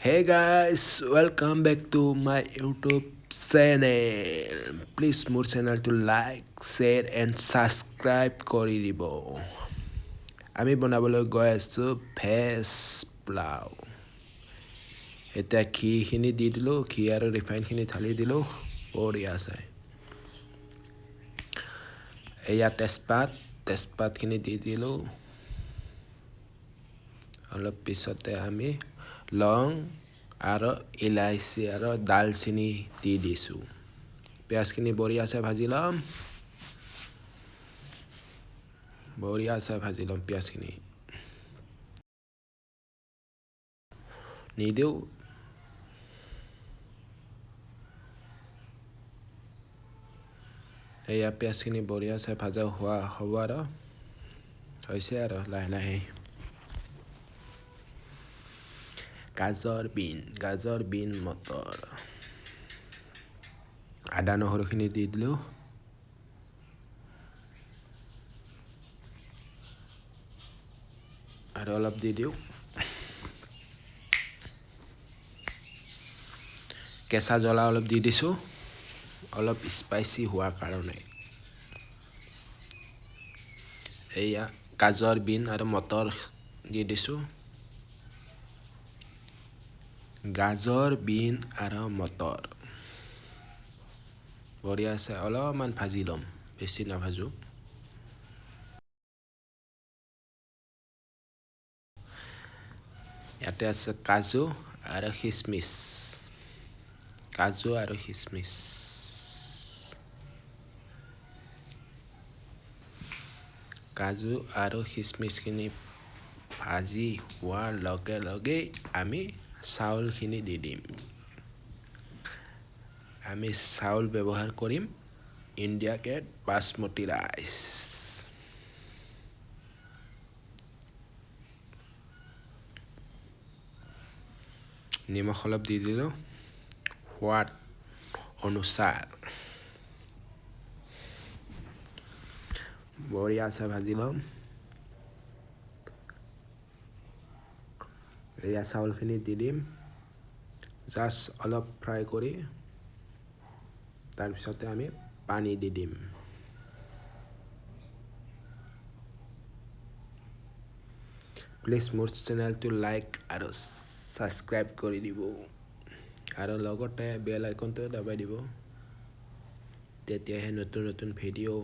Hey guys, welcome back to my YouTube channel. Please মোৰ চেনেলটো like, share and subscribe কৰি দিব। আমি বনাবলৈ গৈ আছোঁ ভেজ পোলাও। এতিয়া ঘিখিনি দি দিলোঁ, ঘি আৰু ৰিফাইনখিনি ঢালি দিলোঁ। বঢ়িয়া চাই। এয়া তেজপাত, তেজপাতখিনি দি দিলোঁ। অলপ পিছতে আমি লং আৰু ইলাচি আৰু ডালচেনি দি দিছোঁ। পিঁয়াজখিনি বঢ়িয়াছে ভাজি ল'ম, বঢ়িয়াছে ভাজি ল'ম। পিঁয়াজখিনি নিদিওঁ। এয়া পিঁয়াজখিনি বঢ়িয়াছে ভাজা হোৱা হ'ব আৰু হৈছে আৰু লাহে লাহে। গাজৰ, বিন, গাজৰ, বিন, মটৰ, আদা নহৰুখিনি দি দিলোঁ। আৰু অলপ দি দিওঁ। কেঁচা জ্বলা অলপ দি দিছোঁ, অলপ স্পাইচি হোৱাৰ কাৰণে। এয়া গাজৰ, বিন আৰু মটৰ দি দিছোঁ। গাজৰ, বিন আৰু মটৰ বঢ়িয়া আছে। অলপমান ভাজি ল'ম, বেছি নাভাজোঁ। ইয়াতে আছে কাজু আৰু খিচমিচ, কাজু আৰু খিচমিচ। কাজু আৰু খিচমিচখিনি ভাজি হোৱাৰ লগে লগেই আমি চাউলখিনি দি দিম। আমি চাউল ব্যৱহাৰ কৰিম ইণ্ডিয়া গেট বাচমতি ৰাইচ। নিমখ অলপ দি দিলোঁ সোৱাদ অনুসাৰ। বঢ়িয়াছে ভাজি ল'ম। এয়া চাউলখিনি দি দিম। জাষ্ট অলপ ফ্ৰাই কৰি তাৰপিছতে আমি পানী দি দিম। প্লিজ মোৰ চেনেলটো লাইক আৰু ছাবস্ক্ৰাইব কৰি দিব আৰু লগতে বেল আইকনটো দবাই দিব, তেতিয়াহে নতুন নতুন ভিডিঅ'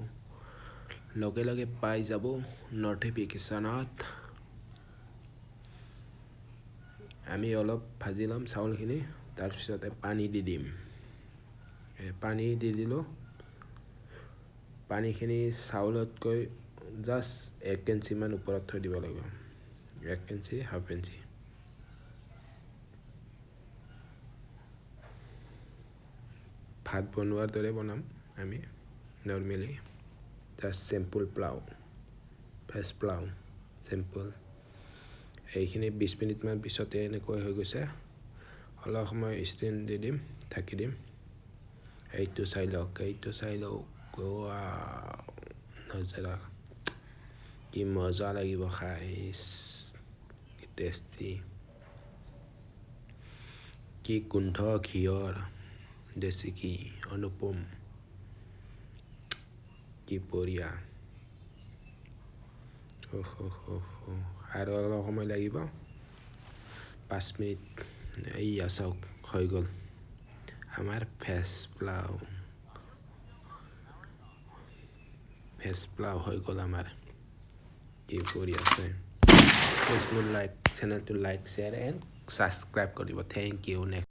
লগে লগে পাই যাব ন'টিফিকেশ্যনত। আমি অলপ ভাজি ল'ম চাউলখিনি, তাৰপিছতে পানী দি দিম। পানী দি দিলোঁ। পানীখিনি চাউলতকৈ জাষ্ট 1 ইঞ্চিমান ওপৰত থৈ দিব লাগিব, 1 ইঞ্চি, হাফ ইঞ্চি। ভাত বনোৱাৰ দৰে বনাম আমি normally, just simple pulao, veg pulao simple. এইখিনি 20 মিনিটমান পিছতে এনেকৈ হৈ গৈছে। অলপ সময় ষ্টেণ্ড দি দিম, ঢাকি দিম। এইটো চাই লওক, এইটো চাই লওক, নজৰা কি মজা লাগিব খাই, কি টেষ্টি, কি গোন্ধ ঘিয়ৰ, দেশী ঘি অনুপম, কি বঢ়িয়া। আৰু অলপ সময় লাগিব, 5 মিনিট। এইয়া চাওক, হৈ গ'ল আমাৰ ভেজ পোলাও। ভেজ পোলাও হৈ গ'ল আমাৰ। কি বঢ়িয়া আছে। প্লিজ মোৰ লাইক চেনেলটো লাইক, শ্বেয়াৰ এণ্ড ছাবস্ক্ৰাইব কৰিব। Thank you. Next.